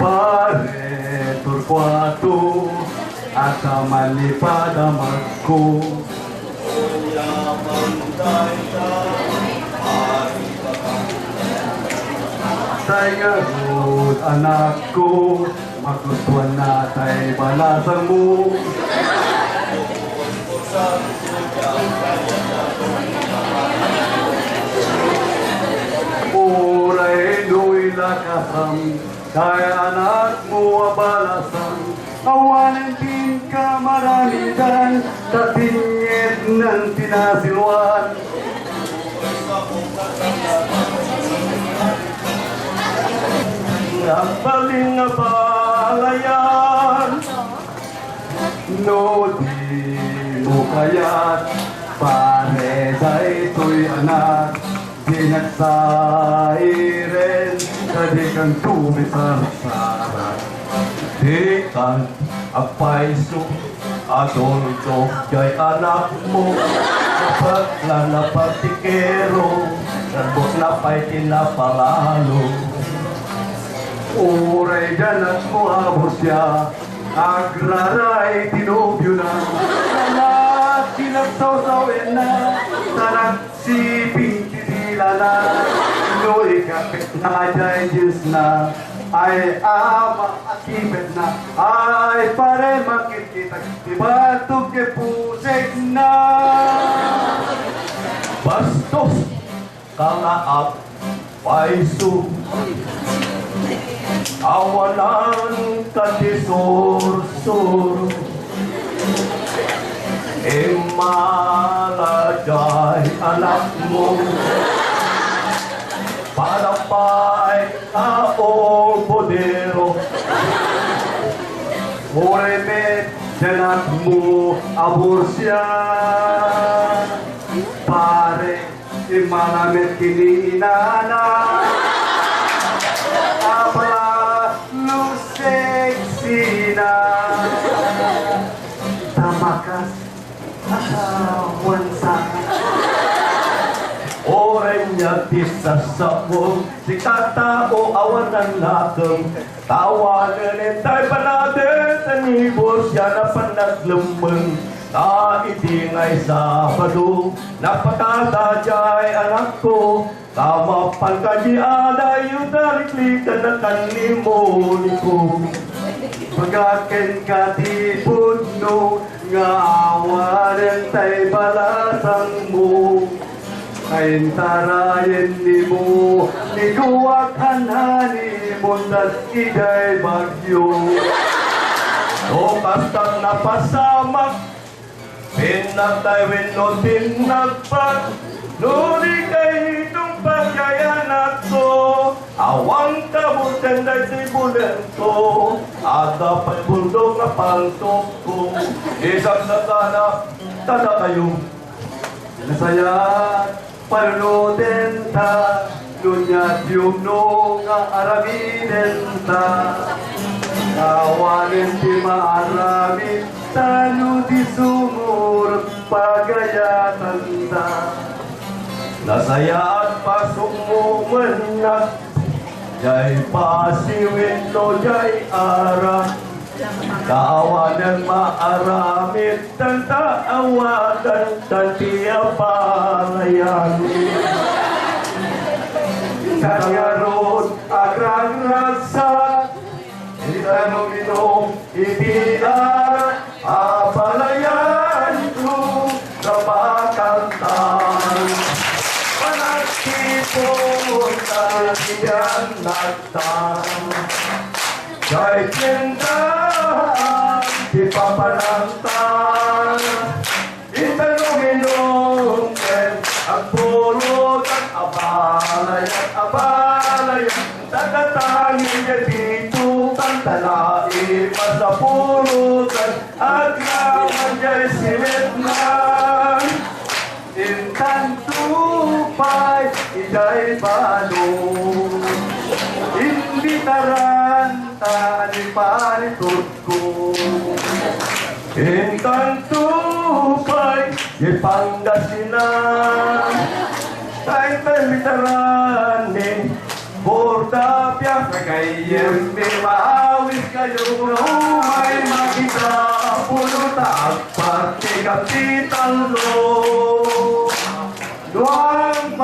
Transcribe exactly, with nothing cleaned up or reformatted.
Pare Torcuato, adda man ni padamagko. Tay ngarud, anakko, magustuanna tay balasangmo. Uray no ilakasam tay anakmo a balasang, awanen ti inka maramidan, ta tinngednan ti nasiluan. Nagbalin nga balayan, no di mo kayat, pare, daytoy anak, di nagsairen, ta dikan tumisarsaran. Dikan agpayso, adultok jay anakmo, napatlan a partikero, narbutna pay ti napalalo. Uray di anakmo a Borsia, agraray ti nobiona, lalaki nagsawsawenna, ta nagsiping ti dilana, no ikapitna jay jeansna, ay ama a kipetna, ay pare, makitkitak ti batog ken pusekna. Bastos! Kanaak payso. Awanan ka ti sursuro. Immala jay anakmo. Para pay a urbodero. Uray met ti anakmo a Borsia. Pare, immala met ken ni inana. Apala no sexy na. Ta makas asawan sa. Uray nia ti sasao, sika tao awanan nakem. Awanen tay panaden, ta ni Borsia a panaglemmeng. Ta idi ngay Sabado, napakada jay anakko, ta mapan kadi a dayo tariklikan a kan ni Moniko. Ibagak kenka ti pudno nga awanen tay balasangmo. Kaintarayennimo ni Guak a honeymoon, ta idiay Baguio. No kastan napasamak, pinnatay wenno tinnagpak, no di kay tungpag jay anakko, awan kabusen daytoy bulengko, adda pay buldo nga paltokko, di saksakana kadakayo. Nasayaat panunotenta, no nia ti umno nga aramidenta. Awanen ti maaramid, ta no di sumurot pagayatanta. Nasayaat pasukmo menak, jay pasiwit no jay ara. Ta awanen maaramid, ta awanen ti apalayan. Ita ngarud, agragragsak, ita no inom iti arak, apalayanto, kapakantan. Panagtipon, ta dian nagtan. Jay tienda, ti papananta. Ita no inom ken agburutan, abalayan, abalayan. Tagatangin jay pitukan, ta naimas a purutan, agraman jay siwitna. Intanto pay idiay Bano, imbitaranta ni Pari Turko. Intanto pay idiay Pangasinan, tay imbitaranta ni Por tapia, kayem mi maawis kayo, no may makita a pulutan, pati kapitan lo. Duang